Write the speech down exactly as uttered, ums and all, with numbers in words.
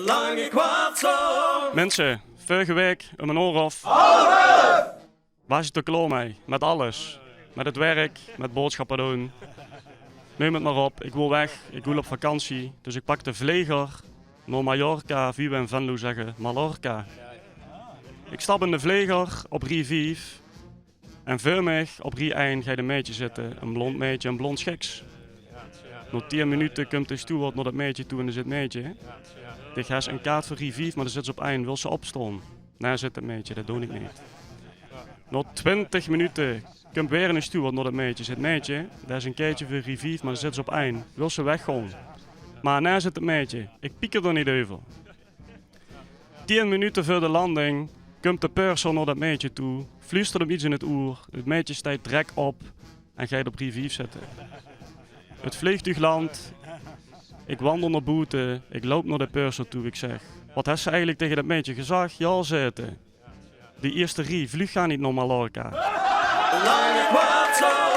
Lange kwartslaor. Minse, veurige waek um ein oor of waas ich d'r klaor mei, mit alles. Mit 't werk, mit boodsjappe doon. Neum 't mer op, ich wól weg, ich wól op vakantie. Dus ich pak de vleger nao Mallorca, wie we in Venlo zègke, Mallorca. Ich stap in de vleger op rie vief. En veur mich op rie ein geit e maedje zitte, e blond maedje, e blond sjiks. Nao tieën minute kump de steward nao det maedje toe en dae zaet: "Maedje, dich hes ein kaart veur rie vief, mer dae zits op ein. Wils se opstaon?" "Nae," zaet 't maedje, "det doon ich neet." Nao twintig minute kump weer eine steward nao det maedje, zaet: "Maedje, dao is ein kaertje veur rie vief, mer dae zits op ein. Wils se weggaon?" "Mer nae," zaet 't maedje, "ich pieker d'r neet euver." Tieën minute veur de landing kump de purser nao det maedje toe, fluustert 'm iets in 't oer. 't Maedje steit drek op en geit op rie vief zitte. 't Vleegtuug landt. Ich wander nao boete, ich loup nao de purser toe, ich zèk: "Waat hes se eigelik taenge det maedje gezag?" "Jao," zaet 'r, "die ierste rie vluug gaar neet nao Mallorca." Lange kwartslaor.